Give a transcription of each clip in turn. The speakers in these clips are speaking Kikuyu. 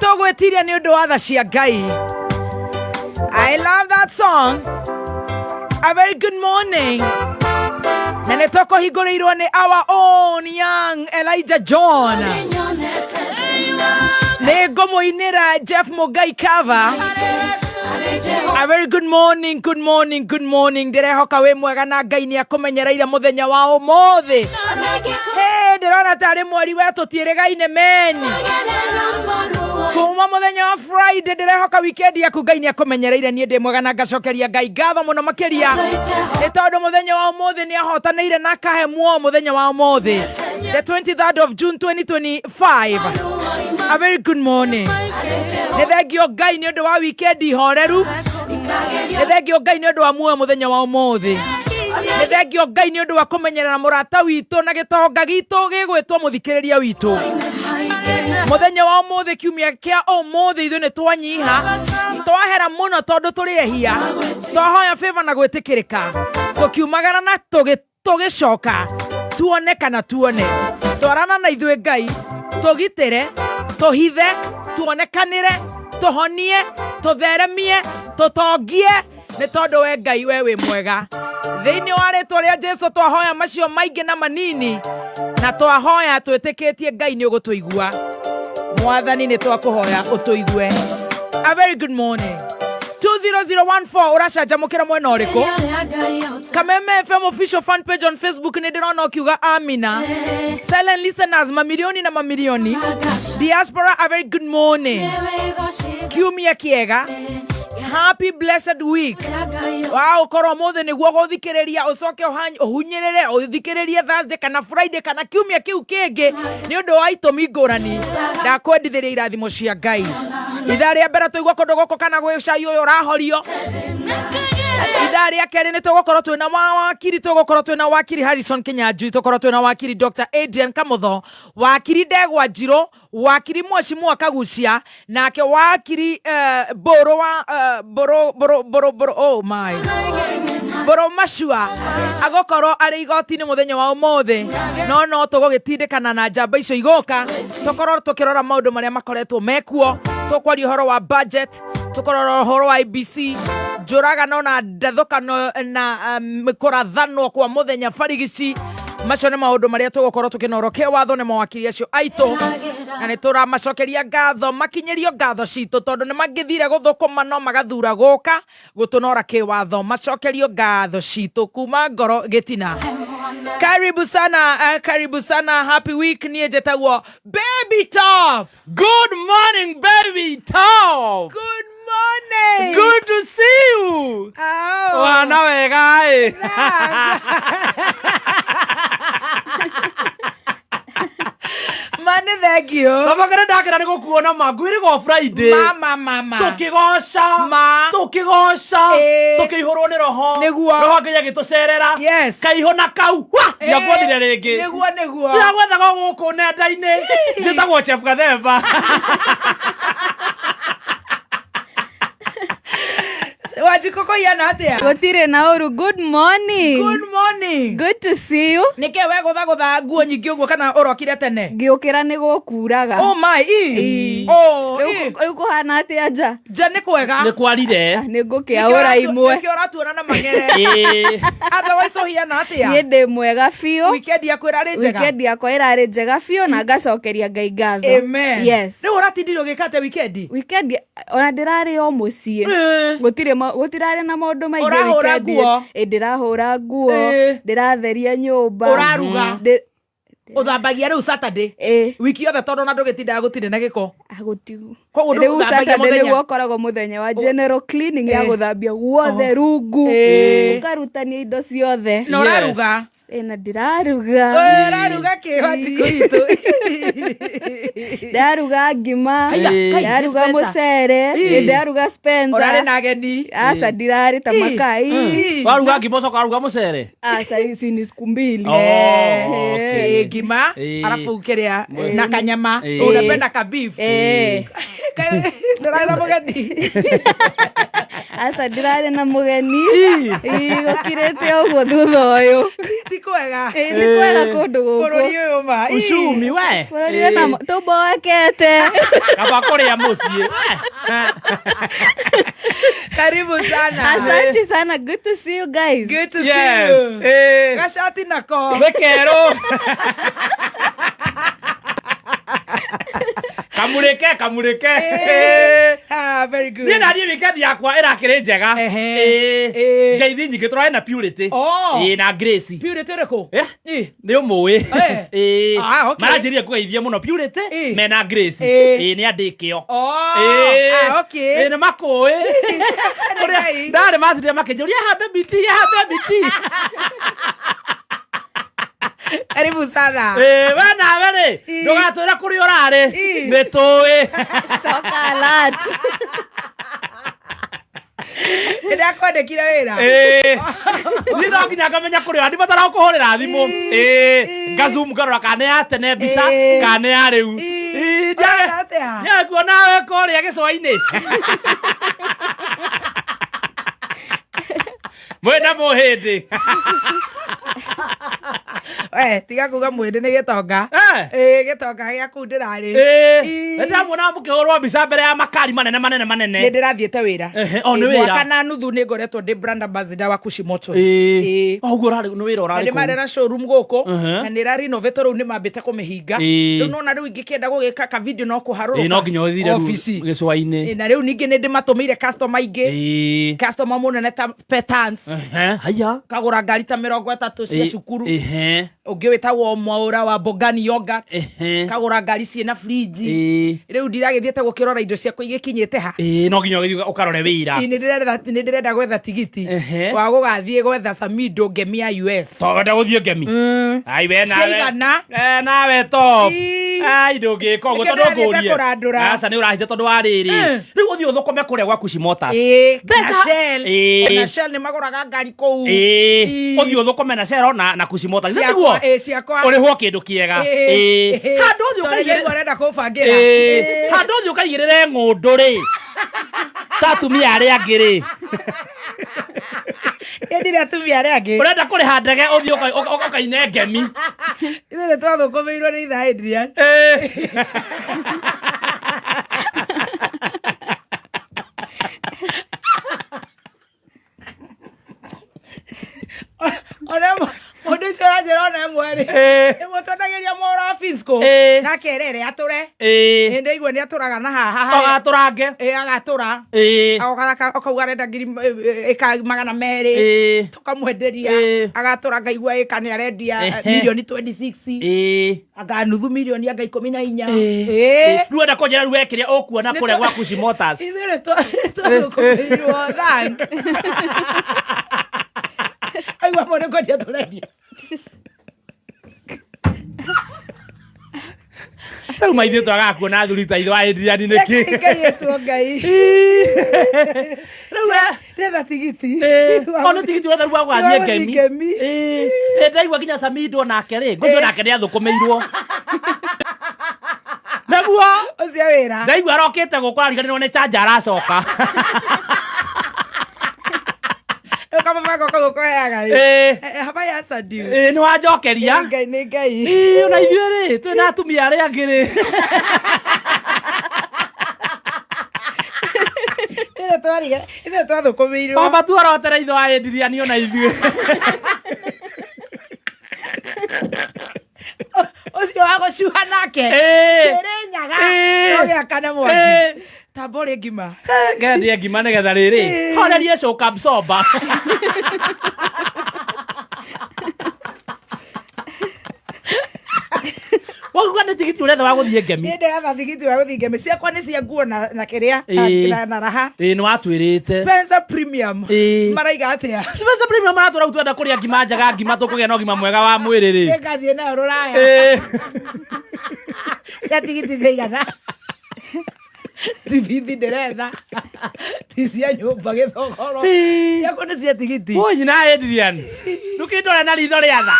Tũgwĩtiria nĩ ũndũ wa tha cia Ngai. I love that song. A very good morning. Na nĩ tũkũhingũrĩirwo nĩ our own young Elijah John. Nĩ ngũmũinĩra Jeff Mugai cover. A very good morning, good morning, good morning. Ndĩrehoka wĩ mwega na Ngai nĩ akũmenyereire mũthenya wa ũmũthĩ. Hey, ndĩrona tarĩ mweri we tũtiĩrĩgaine meni. Kuma mũthenya wa Friday ndĩrehoka weekend yaku Ngai nĩ akũmenyereire. Niĩ ndĩ mwega na ngacokeria Ngai ngatho mũno makĩria nĩ tondũ mũthenya wa ũmũthĩ nĩ ahotanĩire na akahe muoyo mũthenya wa ũmũthĩ, the 23rd of June 2025. A very good morning. Nĩ thengio Ngai nĩ ũndũ wa weekend horeru. Nĩ thengio Ngai nĩ ũndũ wa muoyo mũthenya wa ũmũthĩ. Nĩ thengio Ngai nĩ ũndũ wa kũmenyerera mũrata witũ na gĩtonga gitũ gĩgwĩtwo mũthikĩrĩria witũ mũthenya wa ũmũthĩ. Kiumia kĩa ũmũthĩ ithuĩ nĩ twanyiha, twahera mũno tondũ tũrĩ ehia, twahoya favor na gwĩtĩkĩrĩka, tũkiumagara na tũgĩcoka tuone kana tuone. Twarana na ithuĩ Ngai, tũgitĩre, tũhithe, tuonekanĩre, tũhonie, tũtheremie, tũtongie, nĩ tondũ we Ngai we wĩ mwega. Thĩinĩ wa rĩtwa rĩa Jesu twahoya macio maingĩ na manini, na twahoya twĩtĩkĩtie Ngai nĩ ũgũtũigua. Mwathani, nĩ twakũhoya ũtũigue. A very good morning. 20014, ũracanjamũkĩra mwena ũrĩkũ? Kameme FM official fan page on Facebook, nĩ ndĩrona ũkiuga amina. Silent listeners mamilioni na mamilioni, diaspora, a very good morning. Kiumia kĩega, happy blessed week. Wa ũkorwo ũmũthĩ nĩguo gũthikĩrĩria, ũcoke ũhunyĩrĩre ũthikĩrĩrie Thursday kana Friday kana kiumia kĩu kĩngĩ nĩ ũndũ wa itũmi ngũrani, ndakwendithĩria irathimo cia Ngai. Ithaa rĩa mbere tũigua kũndũ gũkũ kana gwĩ cai ũyũ ũrahorio. Ithaa rĩa kerĩ nĩ tũgũkorwo twĩna wa wakiri, tũgũkorwo twĩna wakiri Harrison Kinyanjui, tũkorwo twĩna wakiri Dr Adrian Kamutho, wakiri Ndegwa Njirũ, wakiri Mheshimiwa Kagucia, nake wakiri Mbũrũ wa Mbũrũ Mbũrũ Mbũrũ Mbũrũ, oh my, Mbũrũ Macua agũkorwo arĩ igoti-inĩ mũthenya wa ũmũthĩ. No tũgũgĩtindĩkana na njamba icio igũka, tũkorwo tũkĩrora maũndũ marĩa makoretwo mekuo. Tũkwaria ũhoro wa budget, tũkorora ũhoro wa IBC, njũragano na ndathũkano na kũrathanwo kwa mũthenya barigici. Macio nĩ maũndũ marĩa tũgũkorwo tũkĩnorwo kĩwatho nĩ mawakiri acio aitũ, na nĩ tũramacokeria ngatho, makinyĩrio ngatho citũ, tondũ nĩ mangĩthire gũthũkũma no magathura gũka gũtũnora kĩwatho. Macokerio ngatho citũ kuma ngoro gĩtina. Karibu sana, karibu sana, happy week. Niĩ njĩtagwo Baby Top. Good morning, Baby Top. Good morning. Good to see you. Oh. Wana wega ĩ. Ma nĩ thengio. Baba kĩrĩa ndakĩra nĩ gũkuona ma ngwĩrĩga o Friday. Mama mama. Tũkĩgoca. Ma. Tũkĩgoca. Ĩĩ. Tũkĩihũrwo nĩ roho. Nĩguo. Roho Ngai agĩtũcerera. Yes. Kaihũ na kau. Wa! Ndiakuonire rĩngĩ. Nĩguo nĩguo. Ndĩragwethaga o gũkũ nenda-inĩ. Njĩtagwo Chef Gathemba. Wanjikũ, kũhiana atĩa? Gũtirĩ na ũru. Good morning. Good morning. Good to see you. Nĩkĩ we gũthagũtha nguo nyingĩ ũguo, kana ũrokire tene? Ngĩũkĩra nĩ gũkuraga. Oh my, Ii. Oh, Rĩu rĩu kũhana atĩa nja? Nja nĩ kwega. Nĩ kwarire. Nĩ ngũkĩaũra imwe. Nĩkĩo ũratuona na mang'ere. Ĩĩ. Otherwise ũhiana atĩa? Niĩ ndĩ mwega biũ. Weekend yaku ĩrarĩ njega? Weekend yakwa ĩrarĩ njega biũ na ngacokeria Ngai ngatho. Amen. Yes. Rĩu ũratindire ũgĩka atĩa weekend? Weekend ona ndĩrarĩ o mũciĩ. Gũtirĩ gũtirarĩ na maũndũ maingĩ Ũrahũra weekend. nguo? Ĩ, ndĩrahũra nguo, ndĩratheria nyũmba. Ũraruga? Ũthambagia rĩu Saturday? Ĩ. Wiki yothe, tondũ ona ndũgĩtindaga gũtirĩ na gĩko. Ah, gũtigu. Koguo Rĩu ndũgũthambagia Saturday mũthenya? nĩguo ũkoragwo mũthenya wa general cleaning ya gũthambia guothe rungu, ũkarutania indo ciothe. Na ũraruga? Ĩ, na ndĩraruga. Ũraruga kĩ, Wanjikũ witũ? Ndĩraruga ngima. Haiya, kai, Ndĩraruga Spencer. mũcere. Ĩ. Ndĩraruga Spencer. Ũrarĩ na ageni? Aca, ndirarĩ ta Ĩ. makai. Waruga ngima ũcoka waruga mũcere? Aca, ici ni siku mbili. Oh, okay. Ĩ, ngima arabu kĩrĩa na kanyama. Unapenda ka beef? Eh. Ndũrarĩ na mũgeni? Aca ndirarĩ na mũgeni. Ii, gũkirĩte ũguo thutha ũyũ. Ti kwega. Ĩ, ti kwega kũndũ gũkũ. Bũrũri ũyũ ma. Ii. Uchumi we. Bũrũri ũyũ na tũmboekete. Kaba kũrĩa mũciĩ. Karibu sana. Asante sana. Good to see you guys. Good to see Yes. you. Eh. Gacati nako. Nĩ kerũ. Kamurĩke kamurĩke. Eh. Ah, very good. Niĩ naniĩ weekend yakwa ĩrakĩrĩ njega. Ehe. Ĩĩ. Ĩĩ. Ngeithi nyingĩ tũrarĩ na Purity. Oh. Ĩĩ na Grace. Purity ĩrĩkũ? Eh? Ĩ. Nĩ ũmũĩ. Eh. Ĩĩ. Ah, okay. Maranjĩrire kũgeithia mũno Purity Ĩĩ. mena Grace. Ĩĩ. Ĩĩ nĩ andĩkĩo. Oh. Ĩĩ. Ah, okay. Ĩĩ nĩ makũĩ. Kũrĩa Ngai. ndarĩ mathire makĩnjũria ha baby T, ha baby T. Karibu sana. Ĩĩ, we nawe rĩ Ĩĩ. ndũgatwĩre kũrĩa ũrarĩ Ĩĩ. nĩ tũĩ. Stock alert. Nĩndakwandĩkire wĩra. Ĩĩ. Niĩ no nginya ngamenya kũrĩa ũrarĩ ndibatara kũhũrĩra thimũ. Ĩĩ. Ĩĩ. Ngazoom ngarora kana nĩ ya tene mbica Ĩĩ. kana nĩ ya rĩu. Ĩĩ. Ĩĩ, Ũrona atĩa? ndiarĩ kuona we kũrĩa gĩcũa-inĩ. Mwĩna mũhĩndĩ. We, tiga kuga mwĩndĩ nĩ gĩtonga. Eh. Ĩĩ, gĩtonga gĩa kũu ndĩrarĩ. Ĩĩ. Ĩĩ. Nĩndĩramuona mũkĩhũrwo mbica mbere ya makari manene manene manene. Nĩ ndĩrathiĩte wĩra. Ehe, o, nĩ Ĩĩ, wĩra. Mwaka na nuthu nĩ ngoretwo ndĩ brand ambassador wa Kushi Motors. Ĩĩ. Ĩĩ. O, ũguo ũrarĩ nĩ wĩra Na ũrarĩ nĩ kũu. marĩ na showroom gũkũ Mhm. na nĩ ĩrarinovetwo rĩu nĩ mambĩte kũmĩhinga. Ĩĩ. Rĩu nona rĩu ingĩkĩenda gũgĩka ka video no kũharũrũka. Ĩĩ, no nginya ũthire rĩu obici. gĩcũa-inĩ. Ĩĩ, na rĩu ningĩ nĩ ndĩmatũmĩire customer aingĩ. Ĩĩ. Customer mũnene ta Petans. Ehe, haya. Kagũra ngari ta 30 cia Ĩĩ, cukuru. Ehe. Ũngĩ wĩtagwo Mwaũra wa Bongani Yogurt. Ehe. Kagũra ngari ciĩna fridge. Ĩĩ. Rĩu ndiragĩthiĩte gũkĩrora indo ciakwa igĩkinyĩte ha. Ĩĩ, no nginya ũgĩthiĩ ũkarore wĩra. Ĩĩ, nĩ ndĩrenda gwetha tigiti Ehe. wa gũgathiĩ gwetha Samido ngemi ya US. To wenda gũthiĩ ngemi. Ai we nawe. Ciaigana. Eh, nawe top. Ĩĩ. Ai ndũngĩka ũguo Nĩkĩo tondũ ndĩrathiĩte ngũrie. kũrandũra. Aca nĩ ũrahitha tondũ wa rĩrĩ. Rĩu ũthiĩ ũthũkũme kũrĩa gwa Kushi Motors. Ĩĩ, na Mbeca- Shell. Ĩĩ. Ona Shell nĩ magũraga ngari kũu. Ĩĩ. Ĩĩ. Ũthiĩ ũthũkũme na Shell na Kushi Motors. Ciakwa, Nĩguo? ĩĩ, ciakwa. Ũrĩhwo kĩndũ kĩega. Ĩĩ. Ĩĩ. Handũ ũthiĩ Tondũ ũkaigĩrĩre- ndaigua ũrenda kũbangĩra. Ĩĩ. Ĩĩ. Handũ ũthiĩ ũkaigĩrĩre ng'ũndũ rĩ. Ta atumia arĩa angĩ rĩ. Niĩ ndirĩ atumia arĩa angĩ. Ũrenda kũrĩha ndege ũthiĩ ũkaine ngemi. Ithuĩ nĩ twathũkũmĩirwo nĩ itha Adrian. Ĩĩ. Ona mũndũ ũcio ũranjĩra ona ĩmwe rĩ. Ĩĩ. Ĩmwe twendagĩria mohoro wa Fisco. Ĩĩ. Na akerere atũre. Ĩĩ. Nĩ ndaigua nĩ atũraga na haha. Ũgatũrange. Ĩĩ agatũra. Ĩĩ. Agoka akauga arenda ngiri ĩka 200. Ĩĩ. Tũkamwenderia. Ĩĩ. Agatũra ngaigua ĩka nĩ arendia Ehe. mirioni 26. Ĩĩ. Anga nuthu mirioni anga 14. Ĩĩ. Ĩĩ. Rĩu enda kũnjĩra rĩu we kĩrĩa ũkuona kũrĩa gwa Kushi Motors. Ithuĩ nĩ twathũkũmĩirwo thank. Aigua amwe nĩ kwendia tũrendia. Rĩu maithuĩ twagaga kuona athuri ta ithe wa Adrian nĩkĩ? Ngai ĩtwo Ngai. Rĩu we- Ndetha tigiti. Ĩĩ. O nĩ tigiti ũretha rĩu wa gũgathiĩ Wa gũthiĩ ngemi. ngemi. Ĩĩ. Ĩĩ, ndaigua nginya Samido nake rĩ, ngũcio nake nĩ athũkũmĩirwo. Nĩguo Ũcio wĩra. ndaigua arokĩte gũkũ ariganĩrwo nĩ chanja aracoka. Rĩu kamũbango kau ũkoheaga rĩ. Ĩĩ. Have I answered you? Ĩĩ, nĩ wanjokeria. Nĩ Ngai nĩ Ngai. Ĩĩ, ona ithuĩ rĩ twĩna atumia arĩa angĩ rĩ. Ithuĩ twariga ithuĩ twathũkũmĩirwo. Baba tuorotere ithe wa Adrian ona ithuĩ. Ũcio wa gũcuha nake. Ĩĩ. Kĩrĩnyaga. Ĩĩ. No gĩakane mwaki. Ĩĩ. Tamba ũrĩe ngima. Ngendie ngima nĩgetha rĩrĩ horerie coka mcomba. Wauga nĩ tigiti ũretha wa gũthiĩ ngemi. Niĩ ndĩretha tigiti wa gũthiĩ ngemi. Ciakwa nĩ cia nguo na kĩrĩa Ĩĩ. na raha. Ĩĩ nĩ watwĩrĩte. Spencer Premium. Ĩĩ. Maraiga atĩa? Spencer Premium maratwĩra rĩu twenda kũrĩa ngima njega ngima tũkũgĩa na ũgima mwega wa mwĩrĩ rĩ. Nĩngathiĩ nayo rũraya. Ĩĩ. Cia tigiti ciaigana. Thibithi ndĩretha. Ti cia nyũmba gĩthogoro. Ĩĩ. Ciakwa nĩ cia tigiti. Ũyũ nyina Adrian. Ndũkĩndore na ritho rĩa tha.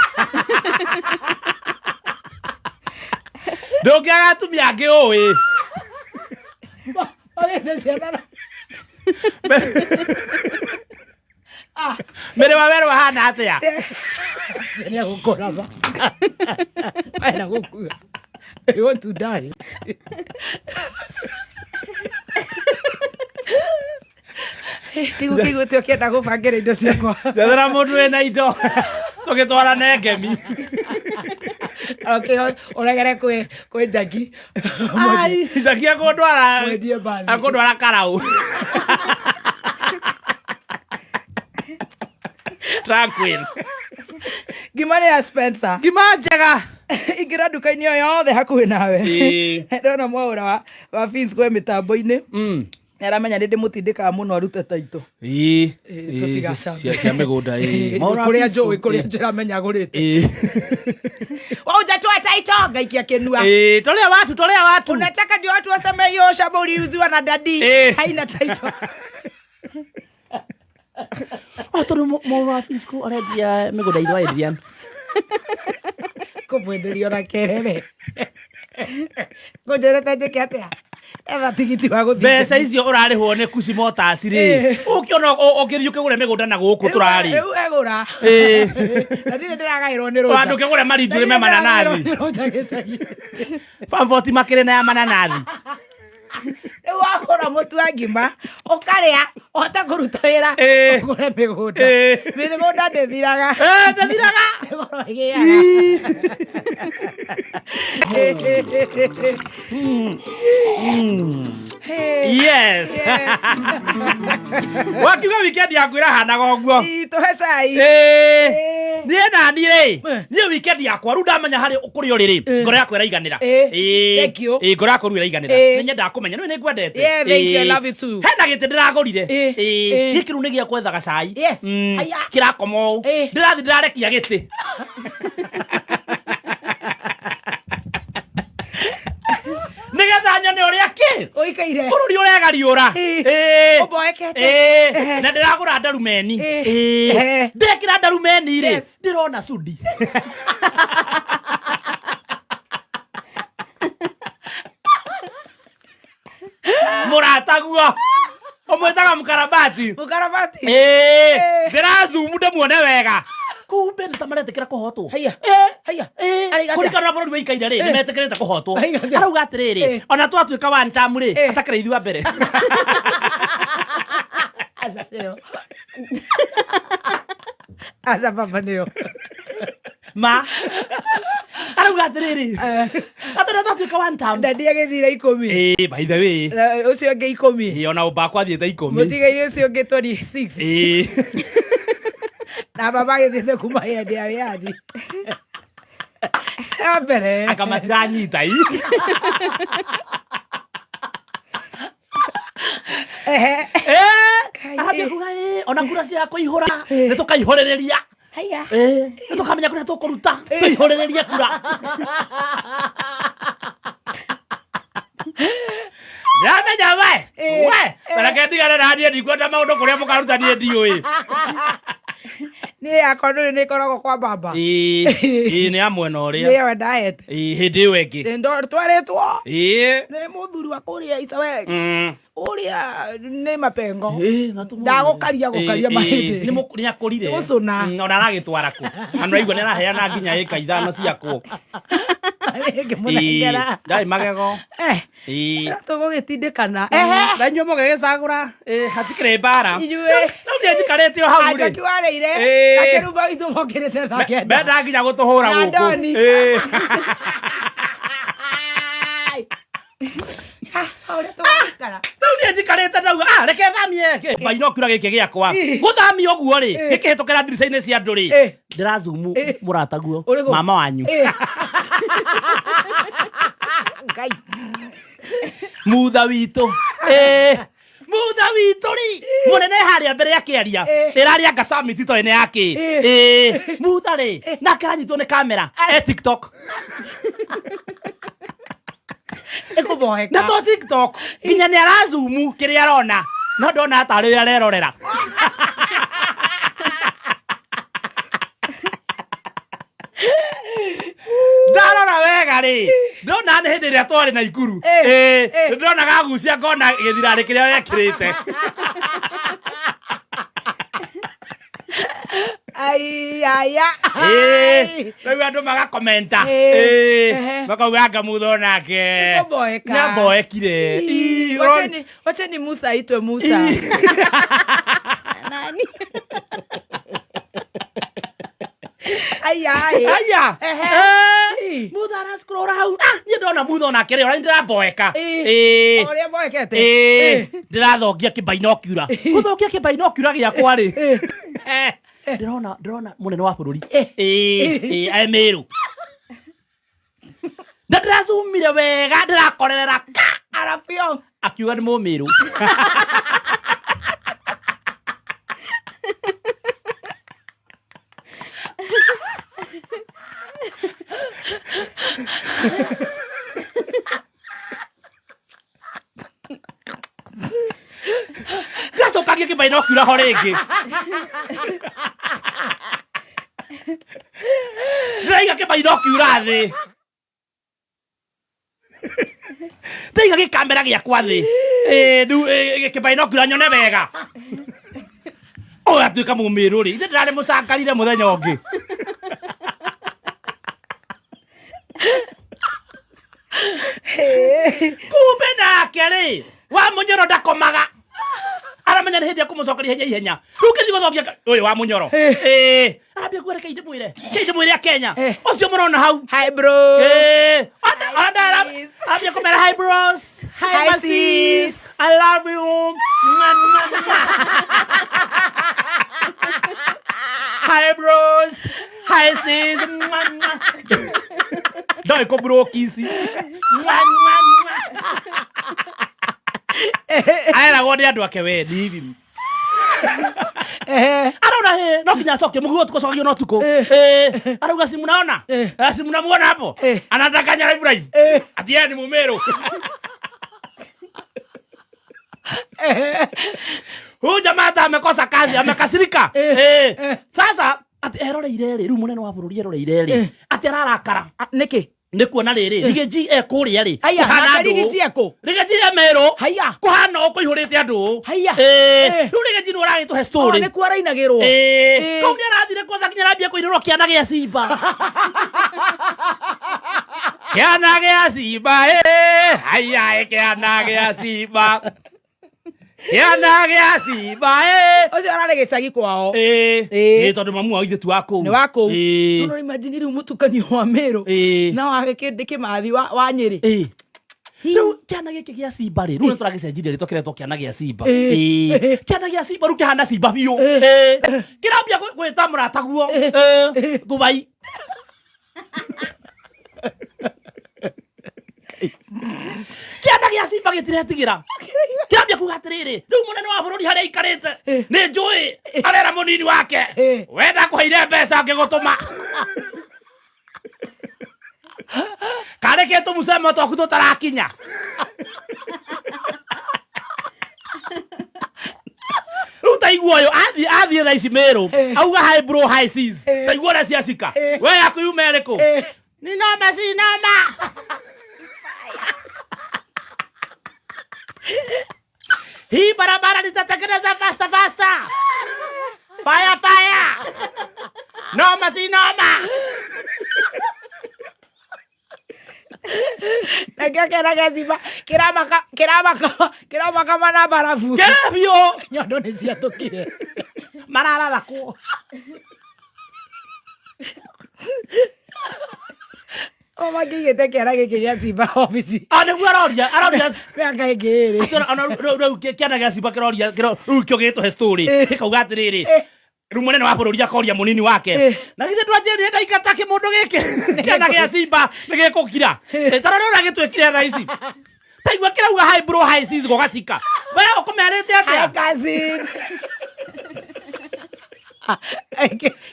Ndũngĩaga atumia angĩ ũĩ. Ogĩte ciana na Mĩrĩ wa werũ ahana atĩa? Nĩ agũkũratha. Ena gũkua. You want to die. Ndigũkĩiguĩte ũkĩenda gũbangĩra indo ciakwa. Njethera mũndũ wĩna indo tũgĩtwarane ngemi. Okay, ũregere kwĩ Njagi. Ai, Njagi akũndwara Mwendie mbathi. Akũndwara karau. Tranquil. Ngima nĩ ya Spencer. Ngima njega. Ingĩra nduka-inĩ o yothe hakuhĩ nawe. Ĩĩ. Ndona mwaũra wa Fins kwĩ mĩtambo-inĩ. Nĩ aramenya nĩ ndĩmũtindĩkaga mũno arute taitũ. Ĩĩ. Ĩĩ, tũtigacambe. Cia mĩgũnda ĩĩ. Kũrĩa njũĩ, kũrĩa njũĩ amenya agũrĩte. Ĩĩ. Waujatoa taito ngaikia kĩnua. Ĩĩ, tolea watu, tolea watu. Unataka ndio watu waseme hiyo shamba uliuziwa na dadi Eh. haina title. Oh, tondũ mũrũ wa Fisco arendia mĩgũnda itũ Adrian. Kũmwenderia ona kerere. Ngũnjĩrĩte njĩke atĩa? Etha tigiti wa gũthiĩ. Mbeca icio ũrarĩhwo nĩ Kusi Motors rĩ, Eh. ũkĩona ũkĩthiĩ ũkĩgũre mĩgũnda na gũkũ tũrarĩ. Rĩu egũra. Eh. Na ndirĩ ndĩragaĩrwo nĩ Rũnja. Ona ndũkĩgũre marindu Na ũrĩme ndirĩ mananathi. ndĩragaĩrwo nĩ Rũnja gĩcagi. Bamboti makĩrĩ na ya mananathi. Rĩu wagũra mũtu wa ngima ũkarĩa ũhote kũruta wĩra Eh. ũgũre mĩgũnda. Eh. Mĩgũnda ndĩthiraga. Eh, ndĩthiraga. Mĩgũnda ĩgĩaga. Hey. Yes. Wakiuga weekend yaku ĩrahanaga ũguo. Ii, tũhe cai. Ĩĩ. Eh. Niĩ nani rĩ, Eh. niĩ weekend yakwa rĩu ndamenya harĩ kũrĩa ũrĩ rĩ, ngoro yakwa ĩraiganĩra. Eh. Ĩĩ. Thank you. Ĩĩ, ngoro yakwa rĩu ĩraiganĩra. Eh. Nĩ nyendaga kũmenya nĩ nĩngwendete. Yeah, thank you. I Ĩĩ. love you too. Hena gĩtĩ ndĩragũrire. Eh. Ĩĩ. Eh. Gĩkĩ rĩu nĩ gĩa gwethaga cai. Yes. Mm. Haya. Kĩrakoma ũũ. Eh. Ndĩrathiĩ ndĩrarekia gĩtĩ. Nĩgetha nyone ũrĩa kĩ Ũikaire. bũrũri ũregariũra. Ĩĩ. Ĩĩ. Ũmboekete. Ĩĩ. Na ndĩragũra ndarumeni. Ĩĩ. Ĩĩ. Eh. Ndekĩra ndarumeni rĩ, Yes. ndĩrona cudi. Mũrataguo. Ũmwĩtaga mũkarabati. Mũkarabati. Ĩĩ. Ndĩrazumu ndĩmuone wega. Kumbe nĩ ta maretĩkĩra kũhotwo. Haiya. Ĩĩ. Haiya. Ĩĩ. Arauga atĩa? Kũringana na bũrũri wĩikaire rĩ, nĩmetĩkĩrĩte kũhotwo. Arauga atĩa? Arauga atĩrĩrĩ, Eh. ona twatuĩka one term rĩ, Eh. atakĩrĩ ithuĩ a mbere. Aca nĩyo. Aca baba nĩyo. Ma. Arauga atĩrĩrĩ, atĩ ona twatuĩka one term. Dadi agĩthire ikũmi. Ĩĩ, by the way. Na ũcio ũngĩ ikũmi. Ĩĩ, ona ũmbakwa athiĩte ikũmi. Mũtigaire ũcio ũngĩ 26. Ĩĩ. Na baba agĩthiĩte kuma hĩndĩ ya wĩyathi. Ya mbere. Anga matiranyita ii. Ehe. Eh, Kai, ambia eh. kuga ĩ, ona kura cia kũihũra nĩ tũkaihũrĩrĩria. Haiya. Ĩĩ, nĩ tũkamenya kũrĩa tũkũruta tũihũrĩrĩrie kura. Ndĩramenya we Eh, we reke ndigane na niĩ ndikwenda maũndũ kũrĩa mũkaruta niĩ ndiũĩ. Niĩ yakwa ndũrĩ nĩ ĩkoragwo kwa baba. Ĩĩ, ĩĩ, nĩ ya mwena ũrĩa. Nĩyo ndaete. Ĩĩ, hĩndĩ ĩyo ĩngĩ. Twarĩtwo Ĩĩ. nĩ mũthuri wa kũrĩa Icaweri. Mm. Ũrĩa nĩ mapengo. Ĩĩ, na tũmũĩ. Ndagũkaria gũkaria Ĩĩ, mahĩndĩ. ĩĩ, nĩ akũrire. Gũcũna. Ona aragĩtwara kũ? Na nĩũraigua nĩ araheana nginya ĩka ithano ciakwo. Ngĩmũnengera. Ĩĩ, ndarĩ magego. Eh, Ĩĩ. tũgũgĩtindĩkana. Ehe. Na inyuĩ mũgĩgĩcagũra ĩĩ, hatikĩrĩ mbara. Inyuĩ. Rĩu niĩ njikarĩte o hau rĩ. Anjoki warĩire. Ĩĩ. Na kĩrumba witũ mokĩrĩte thaa kenda. Menda nginya gũtũhũra Na gũkũ. Ndoni. Ĩĩ. Ha, ũrĩa tũgũikara. Rĩu niĩ njikarĩte ndauga ah reke thamie kĩ bainokura gĩkĩ gĩakwa. Ĩĩ. Gũthamia ũguo rĩ, Ĩĩ. gĩkĩhĩtũkĩra ndirica-inĩ cia andũ rĩ. Ĩĩ. Ndĩrazumu Ĩĩ. mũrataguo Ũrĩkũ? mama wanyu. Ĩĩ. Ngai. Mutha witũ. Ĩĩ. Mutha witũ rĩ mũnene harĩa mbere akĩaria Ĩĩ. ĩrarĩ anga summit itoĩ nĩ yakĩ. Ĩĩ. Ĩĩ. Mutha rĩ nake aranyitwo nĩ kamera e TikTok. Ĩkũboeka. Na to TikTok nginya nĩ arazumu kĩrĩa arona no ndona tarĩ ũrĩa arerorera. Ndarora wega rĩ ndona Ona nĩ hĩndĩ ĩrĩa twarĩ na ikuru. Eh, Eh, eh. nĩndĩronaga agucia ngona gĩthirarĩ kĩrĩa wekĩrĩte. Ai, aya. Eh, rĩu andũ magakomenta. Eh, Eh, ehe. makauga anga mutha onake. Nĩkũmboeka. Nĩamboekire. Ii, ũrona- Wacheni Musa aitwe Musa. Nani? Ai, ai. Aya. Ehe. Eh, Ii. Mutha aracikũrora hau. Ah, niĩ ndona mutha onake rĩ, ona nĩndĩramboeka. Ii. Eh. O ũrĩa mboekete. Ĩĩ, ndĩrathongia kĩbainokiura gũthongia kĩbainokiura gĩakwa rĩ Eh, ndĩrona mũnene wa bũrũri Ĩĩ, ĩĩ, e Mĩrũ na ndĩracumire wega ndĩrakorerera ka Arapio. akiuga nĩ mũmĩrũ. Ndacokagia kĩbainokiura ho rĩngĩ ndĩraiga kĩbainokiura thĩ ndaiga gĩkamera gĩakwa thĩ. Ĩĩ, rĩu, ĩ, kĩbainokiura nyone wega ũyũ atuĩka mũmĩrũ rĩ ithe ndĩrarĩ mũcangarire mũthenya ũngĩ. Kumbe nake rĩ wa mũnyoro ndakomaga aramenya nĩ hĩndĩ ya kũmũcokeria ihenya ihenya rĩu ngĩthiĩ gũthokia ũyũ wa mũnyoro. Ĩĩ, arambia kuga reke ndĩmwĩre ke ndĩmwĩre a Kenya Eh. ũcio mũrona hau. Hi bro. Eh, Hi, sis. arambia kũmera hi bros, hi, Hi, my sis. sis. I love you. Mwah, mwah, mwah. Hi bros, hi sis. Mwah, mwah. Ndoĩ kũbroki ici. Mwah, mwah, mwah. Areragwo nĩ andũ ake we ni hivi arona he no nginya acoke mũguo tukocokagio no tuko eh arauga si mnaona. Eh. Eh, si mnamuona hapo. Eh. Anadanganya live live Eh. ati yeye ni Mumeru. Huyu jamaa hata amekosa kazi amekasirika. Eh. Sasa ati eroreire rĩ rĩu mũnene wa bũrũri eroreire rĩ ati ararakara. Ah, nĩkĩ? Nĩ kuona rĩrĩ Rigiji e kũrĩa rĩ Haya, kũhana nake andũ. Rigiji e kũ? Rigiji e Meru. Haya. Kũhana ũũ kũihũrĩte andũ. Haya. Eh, Eh. rĩu Rigiji nĩ ũragĩtũhe Oh, story. nĩkuo arainagĩrwo. Eh, Eh. kau nĩ arathire kwanza nginya arambia kũinĩrwo kĩana gĩa simba kĩana gĩa simba eh, haya eh, kĩana gĩa simba kĩana gĩa simba eh. Ũcio ararĩ gĩcagi kwao. Eh, Eh. eh, tondũ mamu wao ithe tu wa kũu. Nĩ wa kũu. Eh. No imagine rĩu mũtukanio wa Meru Eh. na wa gĩkĩndĩ kĩmathi wa Nyĩrĩ. Eh. Rĩu kĩana gĩkĩ gĩa simba rĩ rĩu nĩ tũragĩcenjirie rĩtwa kĩretwo kĩana gĩa simba. Eh. Eh. Kĩana gĩa simba rĩu kĩhana simba biũ. Eh. Eh. Kĩrambia gwĩta mũrataguo. Eh. Ngubai. Kĩana gĩa simba gĩtiretigĩra kĩrambia kuga atĩrĩrĩ rĩu mũnene wa bũrũri harĩa aikarĩte nĩ njũĩ arera mũnini wake. Eh. We ndakũheire mbeca ngĩgũtũma karĩ kĩ tũmucemo twaku tũtarakinya rĩu taigua ũyũ athiĩ thaa ici Meru auga hi bro hi sis taigua ũrĩa ciacika we yaku yuma ĩrĩkũ ni noma si noma. Hii barabara nitatengeneza faster faster. Fire fire. Noma si noma. Nakĩo kĩana gĩa simba kĩramaka kĩramaka kĩramaka mana barabu. Kĩrabio. Nyondo nĩ ciatũkire. Marararakwo. O makĩigĩte kĩana gĩkĩ gĩa simba obici Ah nĩguo aroria aroria mĩaka ĩngĩ ĩrĩ. Ona rĩu kĩana gĩa simba kĩroria rĩu kĩo gĩtũhe story gĩkauga atĩrĩrĩ rĩu mũnene wa bũrũri akoria mũnini wake na githĩ ndwanjĩrire ndaingata kĩmũndũ gĩkĩ kĩana gĩa simba nĩ gĩkũkira. Ta rora ũrĩa gĩtwĩkire thaa ici taigua kĩrauga hi bro hi sis gũgacika we ũkũmerĩte Hi atĩa. cousin.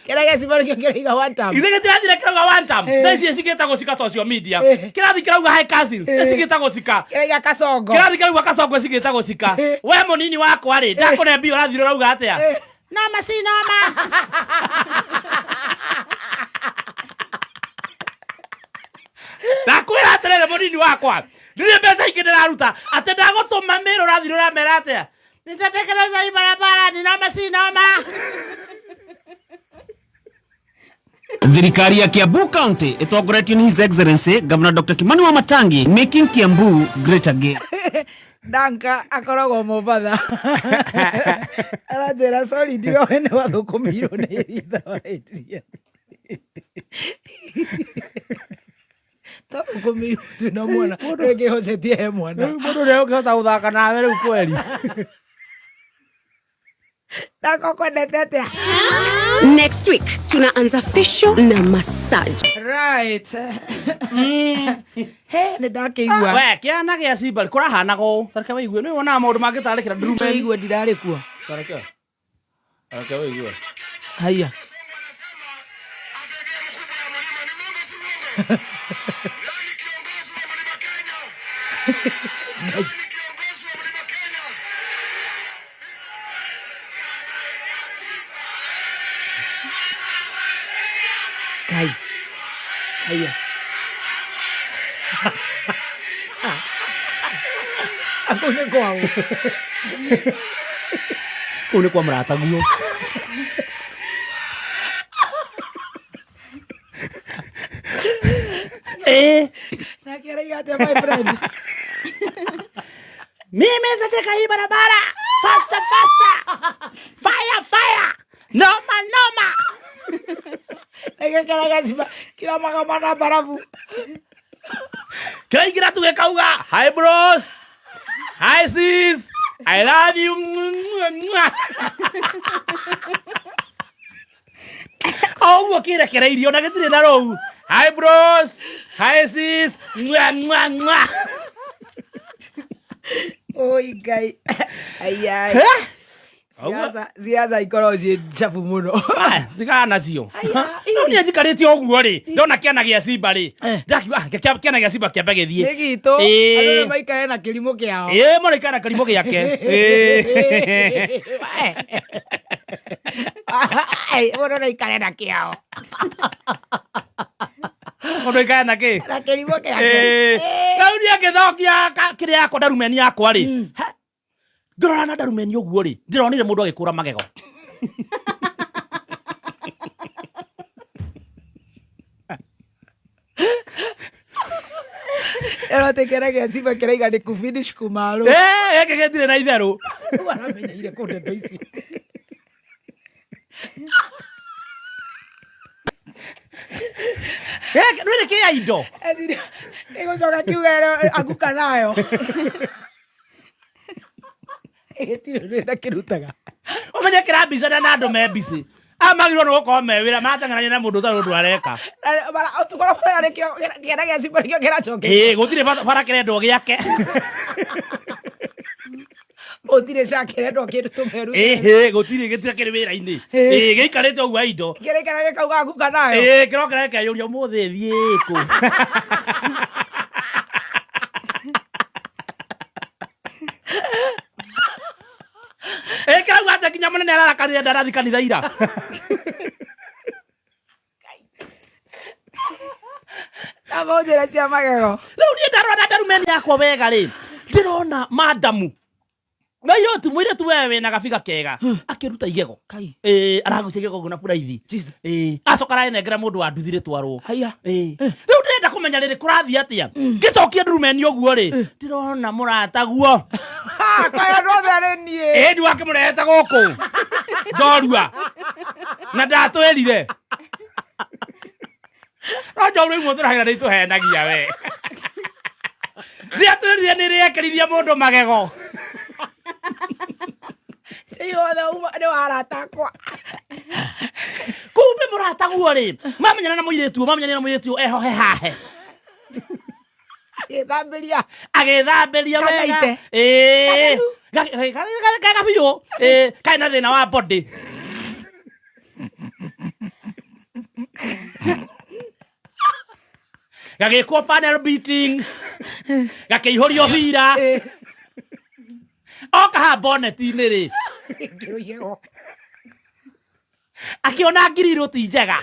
Kĩana gĩa simba nĩkĩo kĩraiga one time. Ithe gĩtirathire kĩrauga one time thaa ici cigĩtagwo cika social media kĩrathi kĩrauga hi cousins cigĩtagwo cika Kĩraiga kasongo. kĩrathi kĩrauga kasongo cigĩtagwo cika we mũnini wakwa rĩ ndakũne mbia ũrathire ũrauga atĩa noma si noma. Ndakwĩra atĩrĩrĩ mũnini wakwa, ndirĩ mbeca ingĩ ndĩraruta, atĩ ndagũtũma mĩrũ ũrathiĩ ũramera atĩa? Nitatekeleza hii barabara, ni noma si noma. Thirikari ya Kiambu County ĩtongoretio nĩ His Excellency Governor Dr. Kimani Wamatangi, making Kiambu great again. Danka akoragwo Mombatha. Aranjĩra sorry ndiroĩ nĩ wathũkũmĩirwo nĩ ritha wa Adrian. Twathũkũmĩirwo twĩna mwana rĩngĩ hocetie he mwana. Mũndũ ũrĩa ũngĩhota gũthaka nawe rĩu kweri. Danka ũkwendete atĩa? Next week tunaanza facial na massage. Right. He nĩ ndakĩigua. We, kĩana gĩa Simba kũrahanaga ũũ. Tareke wĩigue, nĩ wonaga maũndũ mangĩtarĩkĩra ndurume. Igua ndirarĩ kuo. Tareke. Tareke wĩigue. Haya. Ngai. Haya. Kũu nĩ kwao. Kũu nĩ kwa mũrataguo. Eh, Nake araiga atĩa my friend? Mimi nataka hii barabara faster faster, fire fire, noma noma. Nagĩkĩraga cima kĩramaga na mbarabu. Kĩraingĩra tu gĩkauga hi bros, hi sis, I love you. O ũguo kĩrekereirio na gĩtirĩ na rũu. Hi bros, hi sis, mwa mwa mwa. Oi Ngai. Ai. Siasa siasa ikoragwo ciĩ njabu mũno. Thigana nacio. Rĩu niĩ njikarĩte ũguo rĩ, ndona kĩana gĩa Simba rĩ, ndakiuga "Ah, kĩana gĩa Simba kĩambe gĩthiĩ." Nĩ gitũ. Ĩĩ. Andũ nĩ maikare na kĩrimũ kĩao. Ĩĩ mũrĩ kana kĩrimũ gĩake. Ĩĩ. Mũndũ no aikare na kĩao. Mũndũ aikare na kĩ? Na kĩrimũ gĩake. Ĩĩ. Rĩu niĩ ngĩthokia kĩrĩa yakwa ndarumeni yakwa rĩ. Ha, ngĩrora na ndarumeni ũguo rĩ, ndĩronire mũndũ agĩkũra magego. Ĩro atĩ kĩana gĩa Simba kĩraiga nĩ kufinish kumarũ. Ĩĩ, gĩkĩ gĩtirĩ na itherũ. Rĩu aramenyeire kũ ndeto ici. Gĩkĩ nĩ kĩa indo. Ĩgũcoka kiuga anguka nayo. Gĩtirĩ ũndũ kĩrutaga. Ũmenye kĩrambicana na andũ me busy. Aya magĩrĩirwo nĩ gũkorwo me wĩra marateng'erania na mũndũ ũtarĩ ũndũ areka. Ũtukũ nĩkĩo kĩana gĩa Simba nĩkĩo kĩracokeria. Ĩĩ, gũtirĩ bara kĩrendwo gĩake. Gũtirĩ ca kĩrendwo kĩndũ tũmeru. Ĩhĩ, gũtirĩ gĩtirĩ kĩrĩ wĩra-inĩ. Ĩĩ, gĩikarĩte ũguo indo. Kĩraikara gĩkauga anguka nayo. Ĩĩ, kĩrokera gĩkeyũria ũmũthĩ thiĩ kũ. Ĩĩ, kĩrauga atĩ nginya mũnene ararakarire ndarathi kanitha ira. Tamba ũnjĩre cia magego. Rĩu niĩ ndarora na ndarumeni yakwa wega rĩ, ndĩrona madamu na iroti mũirĩtu we wĩna gabiga kega akĩruta igego. Kai. Ĩĩ, aragucia igego ũguo na buraithi. Jesus. Ĩĩ, acoka aranengera mũndũ wa nduthi rĩtwarwo. Haya. Ĩĩ. Rĩu ndĩrenda kũmenya rĩrĩ kũrathiĩ atĩa. Ngĩcokia ndurumeni ũguo rĩ, ndĩrona mũrataguo. Kwaya andũ othe arĩ niĩ. Ĩĩ, ndi wakĩmũrehete gũkũ njorua na ndatwĩrire. No njorua imwe tũragĩra nĩ itũhenagia we. Ndiatwĩrire nĩ rĩekerithia mũndũ magego. Ciothe uma nĩ wa arata akwa. Kumbe mũrataguo rĩ, mamenyana na mũirĩtu ũyũ, mamenyana na mũirĩtu ũyũ ehohe hahe. Agĩthambĩria. Agĩthambĩria wega. Kanaite. Ĩĩ. Kega biũ. Ĩĩ, karĩ na thĩna wa body. Gagĩkwo panel beating. Gakĩihũrio bira. Oka haha boneti-inĩ rĩ, Ngĩrwo igego. Akĩona ngirirũ ti njega.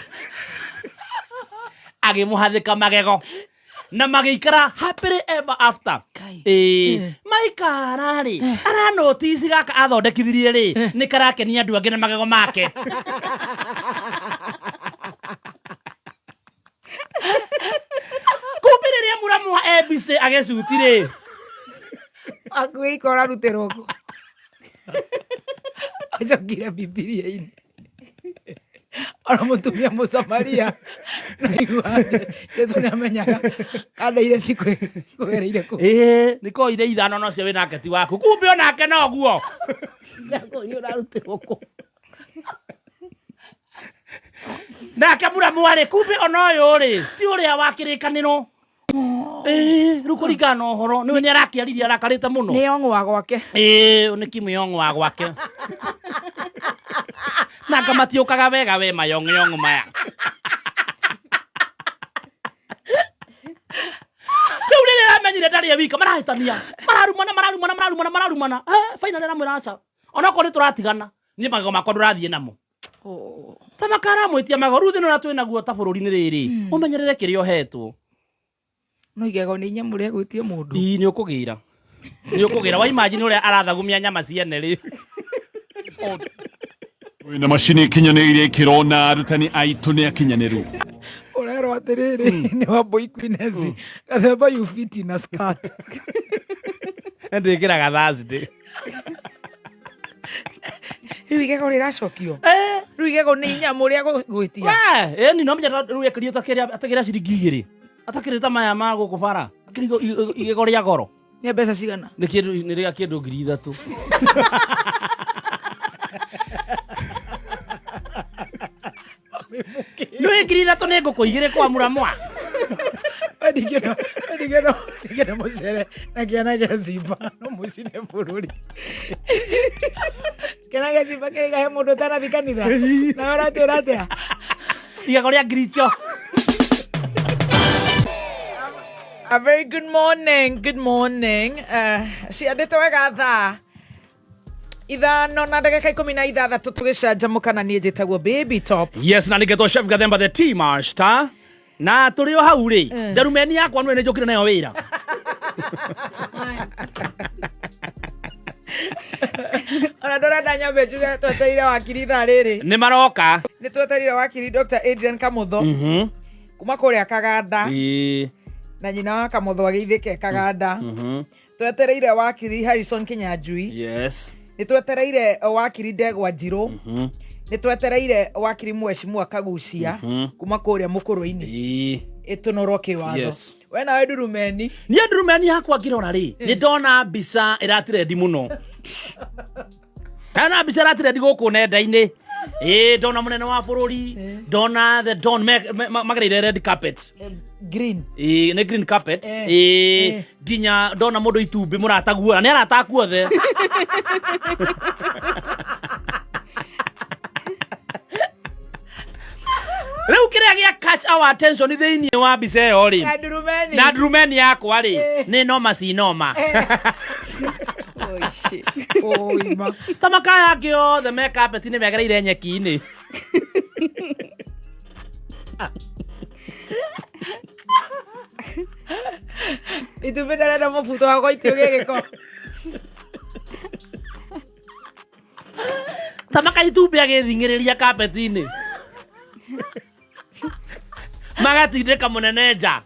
Agĩmũhathĩka magego. Na magĩikara happily ever after. Kai. Ĩĩ, maikara rĩ, aranotisi gaka athondekithirie rĩ, nĩ karakenia andũ angĩ na magego make. Kumbe rĩrĩa mũramwa ABC agĩcuti rĩ, Akuĩ ikora rutĩrwo kũ? Acokire Bibilia-inĩ. Ona mũtumia Mũsamaria naigua atĩ Jesu nĩamenyaga kanda iria cikũgereire kũ. Ĩĩ, nĩ koire ithano no cio wĩnake ti waku, kumbe onake noguo. Ndakũria ũrarutĩrwo kũ? Nake mũramwa rĩ, kumbe ona ũyũ rĩ ti ũrĩa wa kĩrĩkanĩro. Ĩĩ, rĩu kũringana na ũhoro nĩwe nĩ arakĩaririe arakarĩte mũno. Nĩ ong'wa gwake. Ĩĩ, nĩ kimuyong'o wa gwake. Na anga matiũkaga wega we mayong'yong'o maya. Rĩu rĩrĩa aramenyire ndarĩ e wika, marahĩtania, mararumana, mararumana, mararumana, mararumana. Finally aramwĩra aca, onokorwo nĩ tũratigana, niĩ magego makwa ndũrathiĩ namo. Ta makaramwĩtia magego. Rĩu thĩna ũrĩa twĩ naguo ta bũrũri nĩ rĩrĩ, ũmenyerere kĩrĩa ũhetwo. No igego nĩ inyamũ rĩa gwĩtia mũndũ. Ii, nĩ ũkũgĩra, nĩ ũkũgĩra. Wa imagine ũrĩa arathagumia nyama ciene rĩ. Na macini ikinyanĩirie ikĩro na arutani aitũ nĩ akinyanĩru. Ũrerwo atĩrĩrĩ, nĩ wa boy Queen Gathemba, you fit in a skirt. Ndĩkĩraga Thursday. Rĩu igego rĩracokio. Rĩu igego nĩ inyamũ rĩa gwĩtia. We, ĩni no menya rĩu ekĩrie atakĩrĩa ciringi igĩrĩ. Atakĩrĩ ta maya ma gũkũ bara. Akĩrĩ igego rĩa goro. Nĩ mbeca cigana? Nĩ kĩndũ, nĩ rĩa kĩndũ 3,000. Nĩ 3,000 nĩ ngũkũ igĩrĩ kwa mũramwa. Ndingĩenda mũcere na kĩana gĩa simba no mũcine bũrũri. Kĩana gĩa simba kĩrĩ kahe mũndũ ũtanathi kanitha. Nawe ũratwĩra atĩa? Igego rĩa ngiri icio. A very good morning, good morning. Ciandĩte wega thaa 5:16 tũgĩcanjamũka na niĩ njĩtagwo Baby Top. Yes, na nĩngetwo Chef Gathemba the tea master. Na tũrĩ o hau rĩ, njarumeni yakwa nĩwe nĩ njũkire nayo wĩra. Ona ndũrenda nyambe njuge twetereire wakiri ithaa rĩrĩ. Nĩ maroka. Nĩ twetereire wakiri Dr. Adrian Kamutho kuma kũrĩa Kaganda. Na nyina wa Kamutho agĩithĩke Kaganda. Twetereire wakiri Harrison Kinyanjui. Yes. Nĩ twetereire wakiri Ndegwa Njirũ. Nĩ twetereire wakiri Mheshimiwa Kagucia kuma kũrĩa Mũkũrũ-inĩ. Ĩtũnũrwo kĩwatho. Yes. We nawe ndurumeni. Niĩ ndurumeni yakwa ngĩrora rĩ, nĩ ndona mbica ĩratirendi mũno. Ndona mbica ĩratirendi gũkũ nenda-inĩ. Ĩĩ, ndona mũnene wa bũrũri, ndona the don magereire red carpet. Green. Ĩĩ, nĩ green carpet. Ĩĩ, nginya ndona mũndũ itumbĩ mũrataguo, na nĩ arata aku othe. Rĩu kĩrĩa gĩa catch our attention thĩinĩ wa mbica ĩyo rĩ, Na ndurumeni. na ndurumeni yakwa rĩ, nĩ noma si noma. Oima. Ta makaya angĩ othe me carpet-inĩ megereire nyeki-inĩ. Itumbĩ ndarenda mũbuto wakwa itio gĩgĩko. Ta maka itumbĩ agĩthing'ĩrĩria carpet-inĩ. Magatindĩka mũnene nja.